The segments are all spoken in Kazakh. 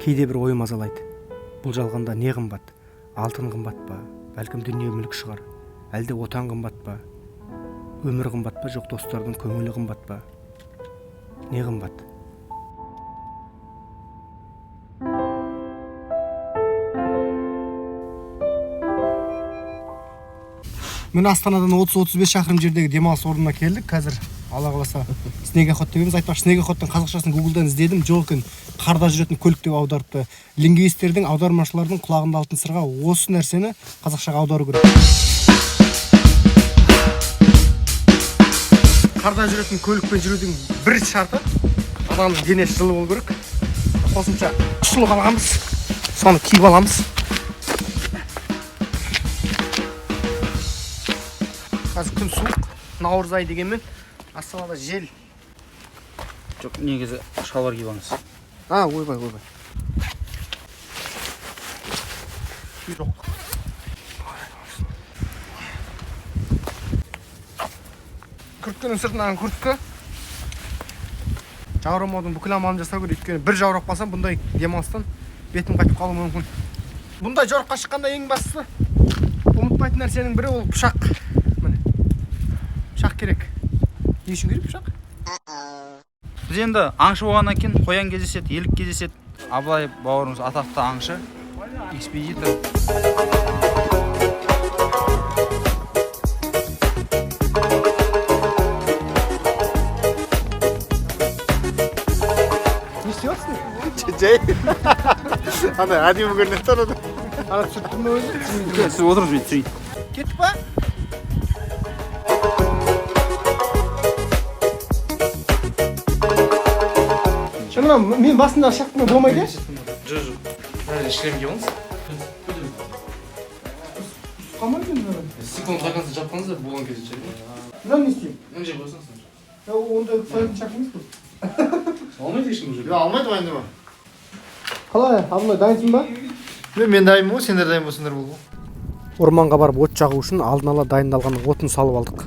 Кейде бір ой мазалайды: бұл жалғанда не қымбат? Алтын қымбат па? Бәлкім, дүние мүлік шығар. Әлде отан қымбат па? Өмір қымбат па? Жоқ, достардың көңілі қымбат па? Не қымбат? Міне, Астанадан 30-35 шақырым жердегі демалыс орнына келдік. Қазір, Алла қаласа, снегоход деп едіңіз. Айтпақшы, снегоходтың қазақшасын Гуглдан іздедім, жоқ екен. Қарда жүретін көлік деп аударыпты. Лингвистердің, аудармашылардың құлағында алтын сырға, осы нәрсені қазақшаға аудару керек. Қарда жүретін көлікпен жүрудің бір шарты — адамның денесі жылы болу керек. Қосымша шұлық алғанбыз, соны киіп аламыз. Қазір күн суық, наурыз айы дегенмен, Астанада жел. Жоқ, негізі шалбар киіп алыңыз. А, ойбай, ойбай, жоқ. Күрткенің сыртынан куртка. Жаурамаудың бүкіл амалын жасау керек, өйткені бір жаурап қалсам, бұндай демалыстан бетім қайтып қалуы мүмкін. Бұндай жорыққа шыққанда ең бастысы, ұмытпайтын нәрсенің бірі — ол пышақ. Міне, пышақ керек. Не үшін керек пышақ? Біз енді аңшы болғаннан кейін қоян кездеседі, елік кездеседі. Абылай бауырымыз атақты аңшы, экспедитор. Не істеп жатырсың? Жай андай әдемі көрінеді да анада. Ана түсіріп тұр ма өзі? Сіз отырыңыз, мен түсірейін. Кеттік па? Мына мен басындағы шахтамен болмайды, иә? Жоқ, мына шлем киіп алыңыз. Қалмайды енді. Стеклоны до конца жапқаныңыздар болған кезде ше. Мынаны не істеймін? Мына жерге қойсаңыз. Я ондай қоятын шахта емес бұл. Алмайды ешкім бұл жерде. Жоқ, алмайды, уайымдама. Қалай, Абылай, дайынсың ба? Мен дайынмын ғой, сендер дайын болсаңдар болды ғой. Орманға барып от жағу үшін алдын ала дайындалған отын салып алдық.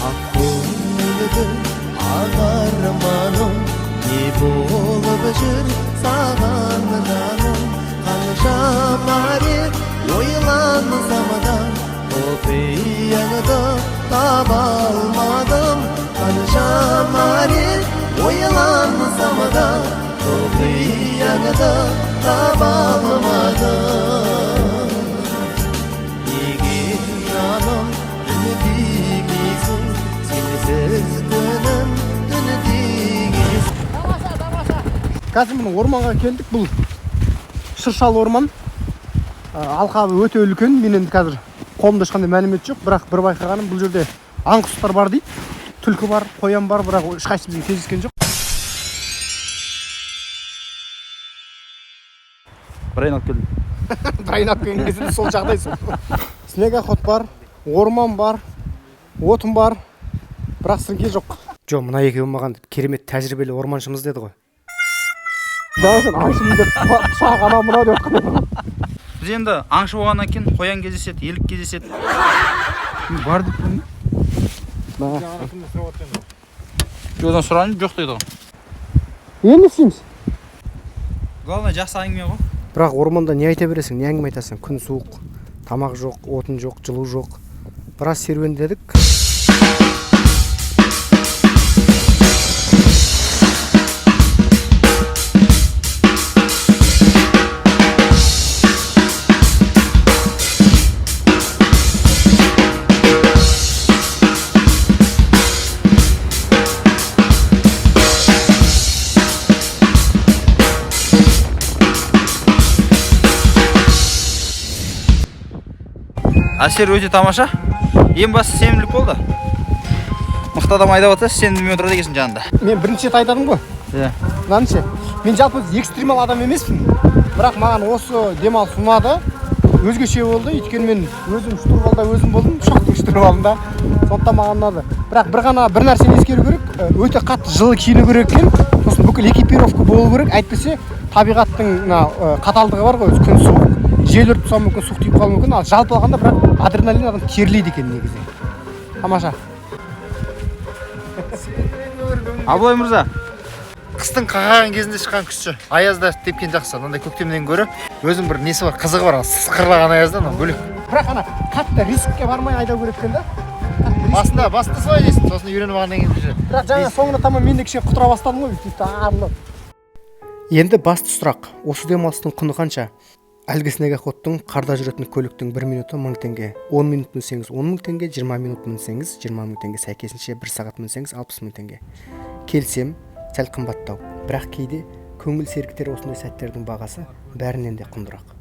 Ақ көңілді ақ арманым, не болып жүр саған, жаным? Қаншама рет ойлансам да, құпияңды таба алмадым. Қаншама рет ойлансам да, құпияңды таба алмадым. Неге, жаным, үндемейсің? Сенсіз күнім түндей. Қазір, міне, орманға келдік. Бұл шыршалы орман. Алқабы өте үлкен. Мен енді қазір қолымда ешқандай мәлімет жоқ, бірақ бір байқағаным, бұл жерде аң құстар бар дейді, түлкі бар, қоян бар, бірақ ешқайсысы бізге кездескен жоқ. Бір айналып келдім. Бір айналып келген кезде де сол жағдай сол. Снегоход бар, орман бар, отын бар, бірақ сіріңке жоқ. Жоқ, мына екеуі маған керемет тәжірибелі орманшымыз деді ғой. Жаңа сен аңшымын деп, пышақ, анау мынау деп жатқан. Біз енді аңшы болғаннан кейін қоян кездеседі, елік кездеседі. Мен бар деп тұрмын. Жоқ, одан сұрағаным жоқ дейді ғой. Енді не істейміз? Главное, жақсы әңгіме ғой. Бірақ орманда не айта бересің, не әңгіме айтасың? Күн суық, тамақ жоқ, отын жоқ, жылу жоқ. Біраз серуендедік. Әсер өте тамаша. Ең бастысы, сенімділік болды. Мықты адам айдап жатса, сеніммен отырады екенсің жанында. Мен бірінші рет айдадым ғой. Иә. Мынаны ше, мен жалпы экстремал адам емеспін, бірақ маған осы демалыс ұнады. Өзгеше болды, өйткені мен өзім штурвалда өзім болдым, ұшақтың штурвалында, сондықтан маған ұнады. Бірақ бір ғана бір нәрсені ескеру керек: өте қатты жылы киіну керек екен, сосын бүкіл экипировка болу керек, әйтпесе табиғаттың мына қаталдығы бар ғой, күн суық, жел үріп тастауы мүмкін, суық тиіп қалуы мүмкін. Ал жалпы алғанда, бірақ адреналин, адам терлейді екен негізі. Тамаша. Абылай мырза. Қыстың қақаған кезінде шыққан күшті, аязда тепкен жақсы. Мынандай көктемнен гөрі өзінің бір несі бар, қызығы бар. Ана сықырлаған аязда анау бөлек. Бірақ ана қатты рискке бармай айдау керек екен да. Қатты риск. Басында солай дейсің, сосын үйреніп алғаннан кейін уже. Бірақ жаңа соңына таман мен де кішкене құтыра бастадым ғой, бүйтіп арылып. Енді басты сұрақ: осы демалыстың құны қанша? Әлгі снегоходтың, қарда жүретін көліктің бір минуты 1000 теңге, 10 минут мінсеңіз, 10 000 теңге, 20 минут мінсеңіз, 20 000 теңге, сәйкесінше бір сағат мінсеңіз, 60 000 теңге. Келсем, сәл қымбаттау, бірақ кейде көңіл сергітер осындай сәттердің бағасы бәрінен де құндырақ.